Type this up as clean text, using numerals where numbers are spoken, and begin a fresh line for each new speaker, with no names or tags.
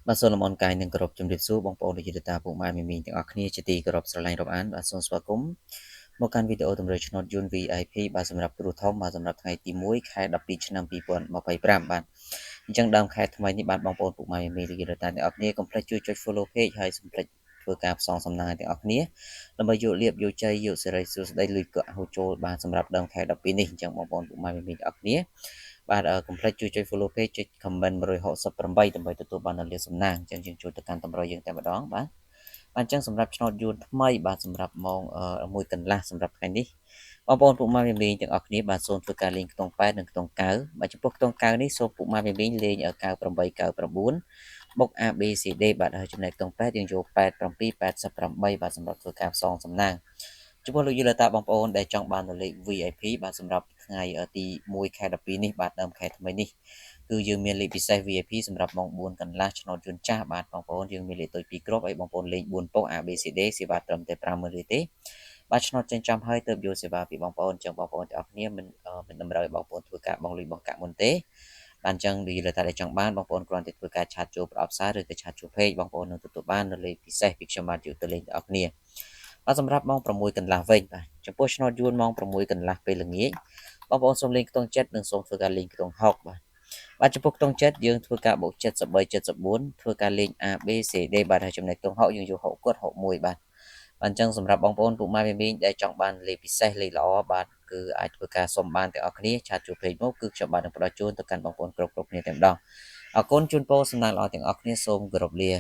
បាទសូមលំអរកាយនិងគោរពជំរាបសួរបងប្អូនលោកយាយតាពុកម៉ែមីមីទាំងអស់គ្នាជាទីគោរពស្រឡាញ់រាប់អានបាទសូមស្វាគមន៍មកកាន់វីដេអូតម្រូវឆ្នោតយួន VIP បាទសម្រាប់គ្រូធំបាទសម្រាប់ថ្ងៃទី1ខែ12ឆ្នាំ2025បាទអញ្ចឹងដើមខែថ្មីនេះបាទបងប្អូនពុកម៉ែមីមីលោកយាយតាទាំងអស់គ្នាកុំភ្លេចជួយចុច follow page ហើយកុំភ្លេចធ្វើការផ្សងសំណាងទាំងអស់គ្នាដើម្បីយកលៀបយកជ័យយកសេរីសួស្តីលុយកក់ហូរចូលបាទសម្រាប់ដើមខែ12នេះអញ្ចឹងបងប្អូនពុកម៉ែមីមីទាំងអស់គ្នាបាទកុំភ្លេចជួយចុច follow page ចុច comment 168ដើម្បីទទួលបាននូវលាភសំណាងអញ្ចឹងយើងចូលទៅកាន់តម្រុយយើងតែម្ដងបាទបាទអញ្ចឹងសម្រាប់ឆ្នោតយួនថ្មីបាទសម្រាប់ម៉ោង1កន្លះសម្រាប់ថ្ងៃនេះបងប្អូនពុកម៉ែមីមីទាំងអស់គ្នាបាទសូមធ្វើការលេងខ្ទង់8និងខ្ទង់9បាទចំពោះខ្ទង់9នេះសូមពុកម៉ែមីមីលេង98 99បុក A B C D បាទហើយចំណែកខ្ទង់8យើងយក87 88បាទសម្រាប់ធ្វើការផ្សងសំណាងចំពោះលោកយូលតាបងប្អូនដែលចង់បានលេខ VIP បាទសម្រាប់ថ្ងៃទី1ខែ12នេះបាទដើមខែថ្មីនេះគឺយើងមានលេខពិសេស VIP សម្រាប់ម៉ោង4កន្លះឆ្នោតយន្តចាស់បាទបងប្អូនយើងមានលេខតូច2គ្រាប់ឲ្យបងប្អូនលេង4ប៉ុក A B C D សេវាត្រឹមតែ50000រៀលទេបាទឆ្នោតចេញចំហើយទៅយកសេវាពីបងប្អូនចឹងបងប្អូនទាំងអស់គ្នាមិនមិនតម្រូវឲ្យបងប្អូនធ្វើការបង់លុយបង់កាក់មុនទេបាទអញ្ចឹងនិយាយថាដែលចង់បានបងប្អូនគ្រាន់តែធ្វើការ chat ចូលប្រអប់សារឬក៏ chat ចូល page បងប្អូននឹងទទួលបាននៅលេខពិសេសពីខ្ញុំបាទយកទៅលេងទាំងអស់គ្នាបាទសម្រាប់ម៉ោង6កន្លះវិញបាទចំពោះឆ្នោតយួនម៉ោង6កន្លះពេលល្ងាចបងប្អូនសូមលេងខ្ទង់7និងសូមធ្វើការលេងខ្ទង់6បាទបាទចំពោះខ្ទង់7យើងធ្វើការបូក73 74ធ្វើការលេង A B C D បាទហើយចំណែកខ្ទង់6យើងយក6គាត់61បាទបាទអញ្ចឹងសម្រាប់បងប្អូនពុកម៉ែមីមីដែលចង់បានលេខពិសេសលេខល្អបាទគឺអាចធ្វើការសុំបានទាំងអស់គ្នា chat ជួ page មកគឺខ្ញុំបាទនឹងផ្ដល់ជូនទៅកាន់បងប្អូនគ្រប់គ្រប់គ្នាតែម្ដងអរគុណជូនពរសំណាងល្អទាំងអស់គ្នាសូមគោរពលា។